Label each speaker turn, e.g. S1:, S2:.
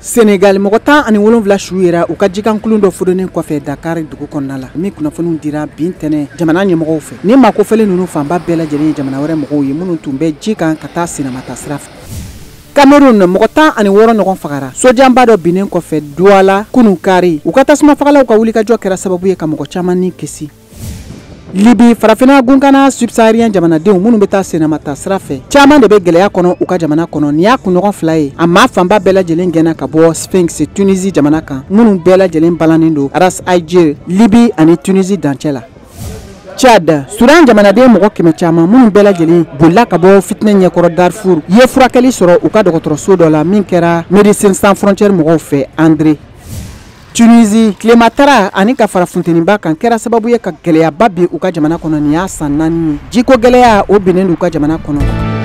S1: Senegal, mɔgɔ 17 su yera u ka jikankulun dɔ fudonnen kɔfɛ Dakar dugu kɔnɔna la, min kunnafoniw dira bi ntɛnɛn jamana ɲɛmɔgɔw fɛ. Ni maa kofɔlen ninnu fanba bɛɛ lajɛlen ye jamana wɛrɛ mɔgɔw ye minnu tun bɛ ji kan ka taa senamata sira fɛ. Cameroun, mɔgɔ 16 ɲɔgɔn fagara sojanba dɔ binnen kɔfɛ Douala kunun kari. U ka tasumafagalaw ka wulikajɔ kɛra sababu ye ka mɔgɔ caman ni kisi. Libi, farafinna gunkana subsaharien jamanadenw minnu bɛ taa senamata sira fɛ, caman de bɛ gɛlɛya kɔnɔ u ka jamana kɔnɔ. Nin y'a kunɲɔgɔn 2 ye, a maa fanba bɛɛ lajɛlen gɛnna ka bɔ Sphinx Tunisie jamana kan, minnu bɛɛ lajɛlen balannen don Ras Ajdir, Libi ani Tunisie dancɛ la. Tchad, Sudan jamanaden mɔgɔ 100 caman minnu bɛɛ lajɛlen bolila ka bɔ fitinɛ ɲɛkɔrɔ Darfur ye furakɛli sɔrɔ u ka dɔgɔtɔrɔso dɔ la min kɛra Médecins Sans Frontières mɔgɔw fɛ André. Tunisie, tilema tara ani ka fara funteniba kan kɛra sababu ye ka gɛlɛyaba bin u ka jamana kɔnɔ. Nin y'a san 4 ye, jiko gɛlɛya o binnen u ka jamana kɔnɔ.